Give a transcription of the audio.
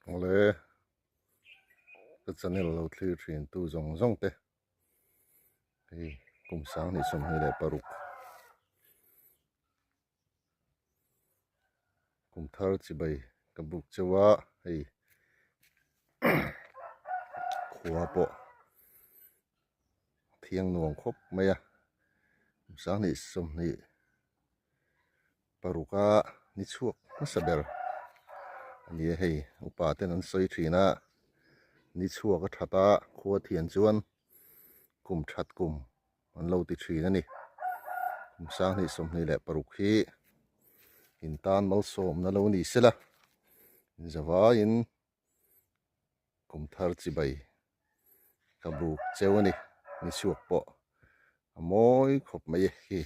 Awle ka channel lo thlir thin tu zawng zawng te hei kum sanghnih 26 kum thar chibai ka buk cheu a hei khua pawh thiang nuam khawp mai a kum 2026 a ni chhuak hmasa ber a ni a hei upa ten an sawi thin a ni chhuak a that a khua thian chuan kum that kum an lo ti thin a ni kum 2026 hi in tan malsawmna lo ni sela zavaiin kum thar chibai ka buk cheu a ni ni chhuak pawh a mawi khawp mai e khi.